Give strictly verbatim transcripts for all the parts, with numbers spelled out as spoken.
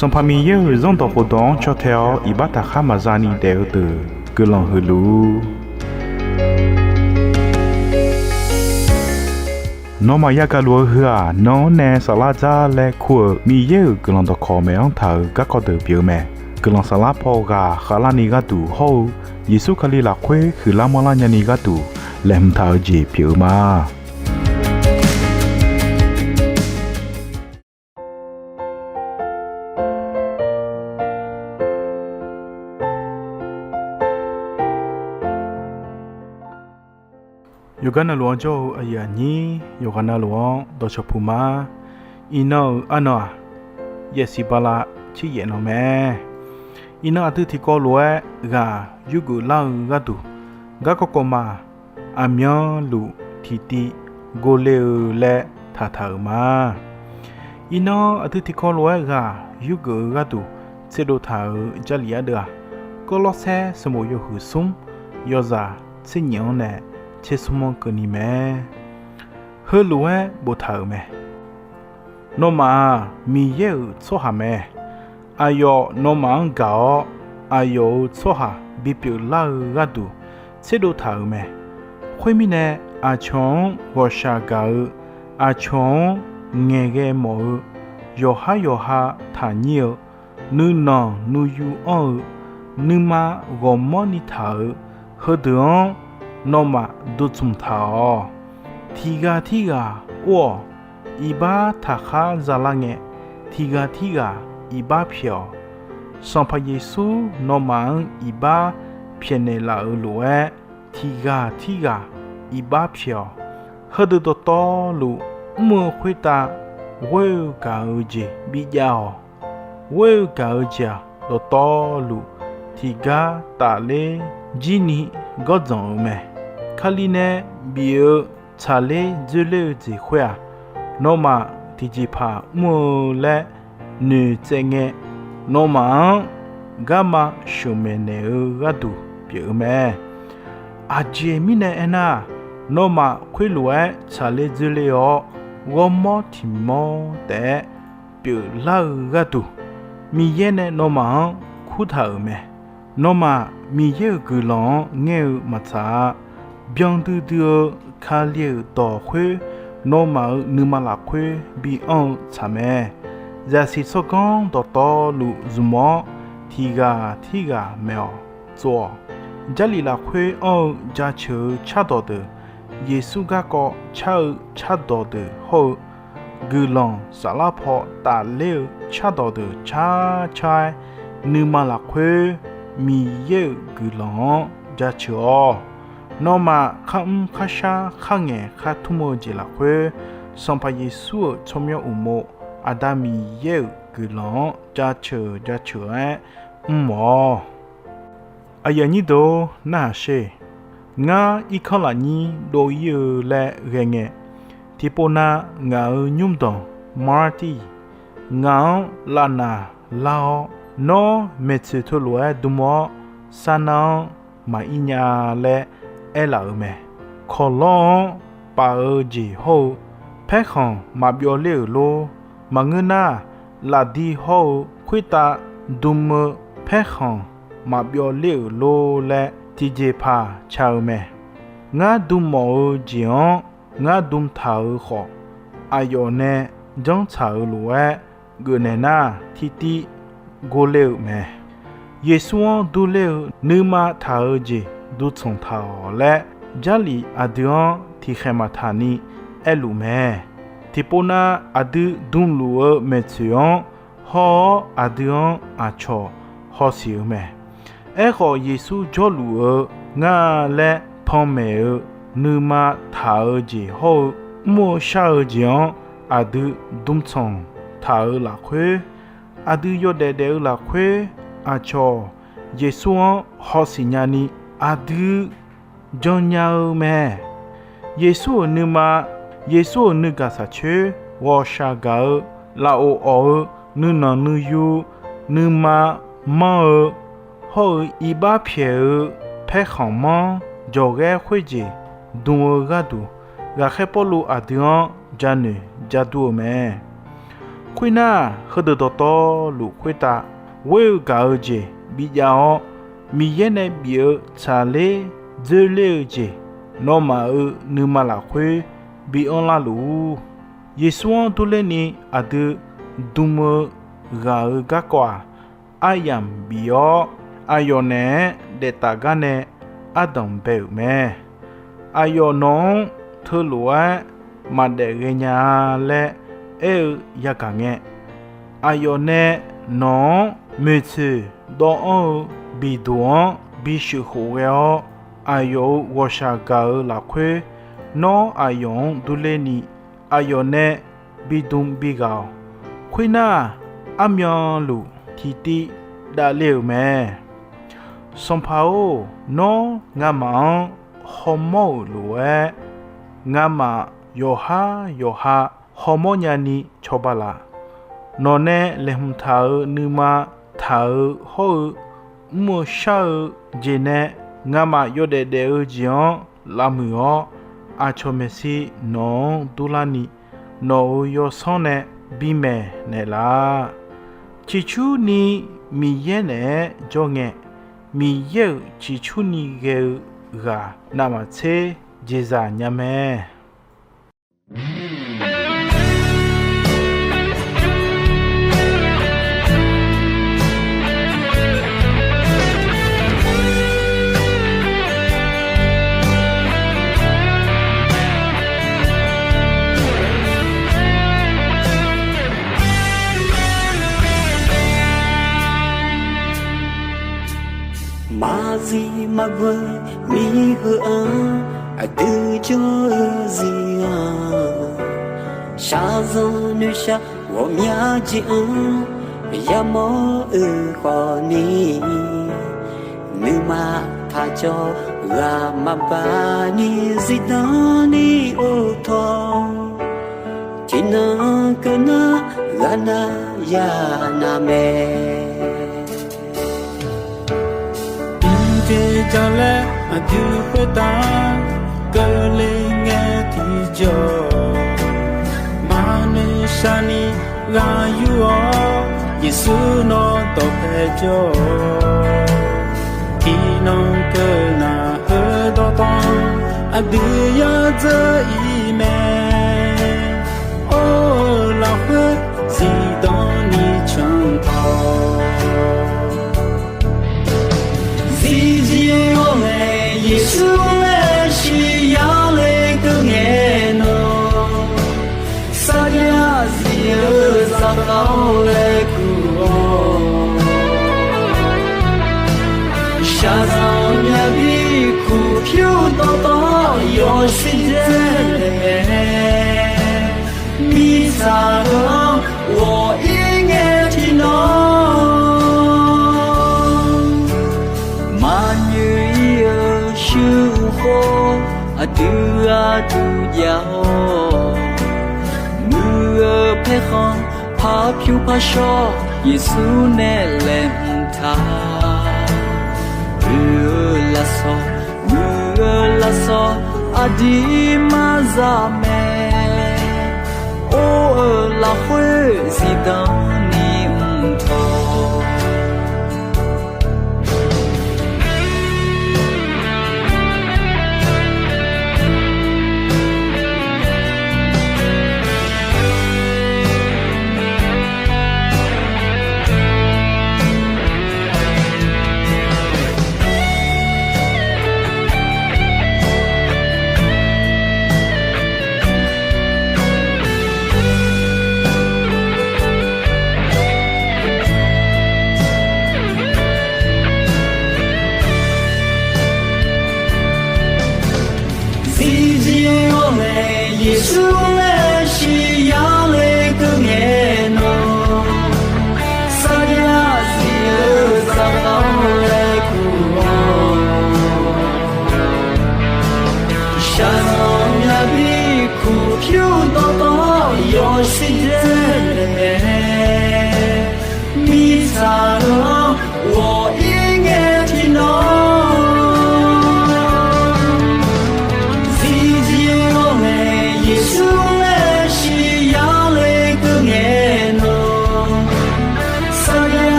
Sanqpaq Miqyaer-euq Zanrdawq khofdawq-anr caw tae-awr iqbax taqkhar maqza ni daef-eu deuq guiqlanq huiq luf-ur. Nawmaf yagaq luf-eu heu-aq, nan-anr nae saflar dzar laer kur-euq Miqyaer-euq guiqlanq dawqkawq maeq-anr taq-euq garkawv deuq pyeuf-eu mae. Guiqlanq saflar paw ghaq khavlarni gharduq hawr-eu Yeqsur Kali lafkhoer huiqlar manrlar nyani gharduq laeqhmq taq-eu jeq pyeuf-eu ma. Yawqgar navluf-anr jawr-eu aqyuif aqnyir yawqghaq navluf-anr dawqcawq puq ma. Iqnan-euq arnan-aq, yaefsiq bala tser yaef nan mae. Iqnan aqdui tiqkawv lof-aer ghaq yurgeuf lar-eu gharduq, garkawv kawv ma, aqmyanluf tiqtiv gov le-eu laer taqtaq-euq ma. Iqnan aqdui tiqkawv lof-aer ghaq yurgeuf-eu gharduq tserdov taq-euq Jarlif ardeuv-aq, Gawrlawrsaer sanqbof yawhuiq smr yawzaq tser nyif-anr nae tser smr-anr keuvni mae. Heulof-aer boftaq-euq mae. Nawmaf-aq Miqyaer-euq tsawrhaq mae. Aqyawf nawmaf-anr gaq-awr, aqyawf-euq tsawrhaq bipyeuf lar-eu gharduq tserdov taq-euq mae. Khoermirnae, aqcawq-anr ghawqshaq gaq-eu, aqcawq-anr ngaeqghae mawf-eu, yawqhar yawqha taqnyir-eu, nuinanq nuiyu anr-eu, nuima ghawqmanrni taq-euq, heudeuq-anr nawmaf dutsmq taq-awq. Tiqghaq tirghaq or-awq. Iqbax taqkhar zalar ngae, tiqghaq tirghaq iqbax pyaeq-awq. Sanqpaq Yeqsur nawmaf-anr iqbax pyaeqnaeq laf-euq lof-aer, tiqghaq tirghaq iqbax pyaeq-awq. Heudeuq dawqtawvluf mr-eu khoertav ghoer-eu gaq-eu jeq bijav-awq. Ghoer-eu gaq-eu jeq-aq, dawqtawvluf tiqgar tafler jirni gawrdzanq-eu mae. Kali nae bif-eu tsaqler dzoerler-eu jeq khoer-aq, nawmaf tiqjeqpaq mr-eu laer noeqtsaev ngae, nawmaf-anr garma sheuqmaeq naeq-eu gharduq pyeuf-eu mae. Aqjeq mirnae aernar, nawmaf khoerlof-aer tsaqler dzoerler-awr, ghawrmawr tiq mawr taef-aer pyeuflar-eu gharduq, Miqyaer nae nawmaf-anr kurtaq-euq mae. Nawmaf Miqyaer-euq guiqlanq-anr ngaer-eu maqtsaq-a. Byandui dui-eu Kali-euq dawq khoer nawmaf-euq nuima lafkhoer bianr-eu tsaq mae. Zaqsiq tsawrganr dawqtawvluf zmq-awr, tiqghaq tirghaq maeq-awq, tsov-awq. Jarlif lafkhoer anr-eu jaceuq-eu cardawq deuq, Yeqsur garkawv car-eu cardawq deuq hawr-eu, guiqlanq saflar paw tafler-eu cardawq deuq carcar-aer, nuima lafkhoer Miqyaer-euq guiqlanq-anr jaceuq-awq. Nawmaf kharmr kharshar kharngaeq khartmr-eu jeq lafkhoer, Sanqpaq Yeqsur-euq tsawrmyanr uqmov Aqda Miqyaer-euq guiqlanq-anr jaceuq jaceuq-aer mr-awq. Aqyuif aqnyir deuq-or, narhaq sher. Ngar irkanr lafnyir dov-ir-eu laer ghae ngae, tiqpov nav ngaq-euq nymrdanq Marti ngaq-anr lavnaq lar-awr, nawr maeqtsoeq teulof-aer dm-awr, sarnar-anr maqir nya laer aerlaf-euq mae. Kawqlawr-anr paf-eu jeq hawr-eu paerkhanq maqbyov ler-euq lor. Maqngeur nar, lafdi hawr-eu khoertav dm-eu paerkhanq maqbyov ler-euq lor laer tiqjeqpaq ca-eu mae. Ngar dm mawf-eu jeq-anr ngar dm taq-euq khawf, aqyawf nae janr tsaq-euq lof-aer geufnaeq nar, tirtiv gor ler-euq mae. Yeqsur-anr durler-eu nuima taq-eu jeq duqtsanq taq-awq laer, Jarlif aqdui-anr tiqkhaeq maqtaq ni aerluf mae. Tiqpov nav aqdui dmluf-eu maeqtsoeq-anr haw-awr, aqdui-anr aqcawq hawsiq-eu mae. Aerkhawf, Yeqsur jawrluf-eu ngar laer panmaeq-eu nuima taq-eu jeq hawr-eu mr-eu shar-eu jeq-anr aqdui dmtsanq taq-eu lafkhoer, aqdui yawdaef daef-eu lafkhoer, aqcawq Yeqsur-anr hawsiq nyani aqdui jannya-eu mae. Yeqsur-euq nuima, Yeqsur-euq nuigaq saqcoer ghawqshaq gaq-eu, lafov awq-eu, nuinanq nuiyu, nuima manr-eu, hawr-eu iqbax pyaeq-eu paerkhanq manr jawqghaer khoerjeq dm-eu gharduq, ghaqkhaer Pawrluv aqdui-anr janoeq jadur-eu mae. Khoernar, heudeuq dawqtawvluf khoertav ghoer-eu gaq-eu jeq bijav-awr, Miqyaer nae bif-eu tsaqler dzoerler-eu jeq nawmaf-euq nuima lafkhoer bi anrlar luf-ur. Yeqsur-anr durler ni aqdui dm-eu ghaq-euq garkawv-aq, aryamq bif-awr, aqyawf naeq-aer daeftaf gar nae ardanq bae-euq mae. Aqyawf nawq-anr teulof-aer maqdaef ghaenya-a laer aer-eu yagaq ngae, aqyawf nae nawq-anr moeqtsoeq dawvanr-eu biqduq-anr bisheuq khof ghae-awr, aqyawf-euq ghawqshaq gaq-euq lafkhoer, nawr aqyawf-anr durler ni aqyawf nae bidm bighaq-awq. Khoernar, armyanluf tiqtiv davle-euq mae. Sanqpaq-or, nawr ngamaf-anr hawmawr-euq lof-aer, ngamaf yawqhar yawqha hawmawr nyani cawba laf. Nawq nae laeqhmq taq-euq nuima taq-eu hawr-eu mr-eu shar-eu jeq nae, ngamaf yawdaef daef-eu jeq-anr lavmuiq-awr, aqcawq maeqshi nawq-anr durlarni, nawq-euq yawsanr nae bimaeq naeqlaf. Ciqcurni Miqyaer naeq-aer jawr ngae, Miqyaer-euq ciqcurni ghae-eu ghaq navmaqtser jeqzaq nya mae. Maqzif maqghoe mirheu-anr, aqdui jawr-eu zir-anr, shaqzanq noeqshaq ghawqmya jeq-anr yamawr-eu khawfni, nuima taqcawv ghaq maqbaq ni zifdan ni uvtawq, tiqnan keuv nar ghaq nav ya nav mae. Tiqjeq jalaer aqdui khoertav keuvle ngae tiqjawr, maqnoeq shaqni ghaq yur-awr, Yeqsur nawr dawqpae jawr-awq. Tiqnan keuv nar heudawq tawv-anr, aqdui yadzeur ir mae. Or-eu lafkhoer zifdan ni canq tawq, zifzif-awr nae Yeqsur laer shiq yar le keuv ngae nawr, sarjax zif-eu zaqkhav-awr laer kur-awr, shaqzanq myav bi kur pyur dawqtawv yawshuif dzae laeq mae. Mirtsaq heu-anr ghawq ir ngae tiqnan, maqnyoeq ir-eu shuir khoer aqdui gharduq jav-awr, muiq-eu paerkhanq par pyur par shawr Yeqsur nae laeqhmq taq. Oe-eu lafsawq, muiq-eu lafsawq aqdui maqzaq mae. Or-eu lafkhoer zifdan ni mq tawq,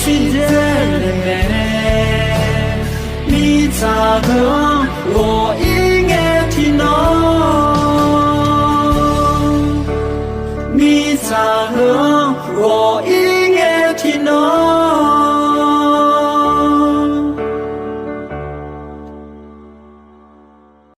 Shirdaer naeq mae, mirtsaq heu-anr ghawq-ir ngae tiqnan. Mirtsaq heu-anr ghawq-ir ngae tiqnan.